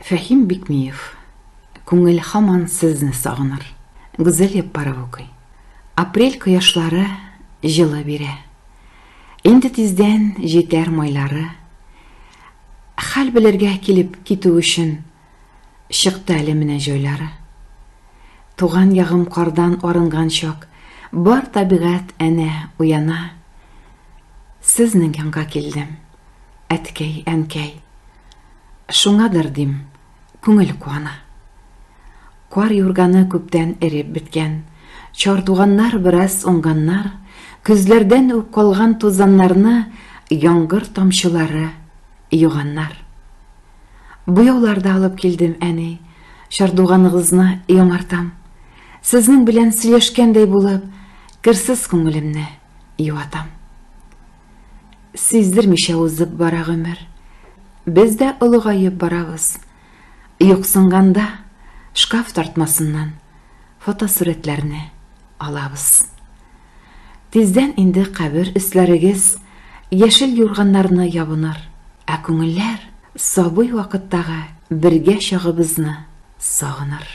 Фәһим Бикмиев. Күңел һаман сезне сагыныр. Гүзәл Яппарова укый. Апрель кояшлары җылы бирә. Инде тиздән җитәр майлары. Хәл белергә килеп китү өчен чыкты әле менә җайлары. Туган ягым кардан арынган чак, бар табигать әнә уяна. Сезнең янга килдем, әткәй, әнкәй. Шуңадыр дим, күңел куана. Кар юрганы күптән эреп беткән, чардуганнар бераз уңганнар, көзләрдән үк калган тузаннарны яңгыр тамчылары юганнар. Буяулар да алып килдем, әни, чардуганыгызны яңартам. Сезнең белән сөйләшкәндәй булып, керсез күңелемне юатам. Сиздермичә узып бара гомер. Без дә олыгаеп барабыз. Юксынганда шкаф тартмасыннан фотосурәтләрне алабыз. Тиздән инде кабер өсләрегез яшел юрганнарны ябыныр, ә күңелләр сабый вакыттагы бергә чагыбызны сагыныр.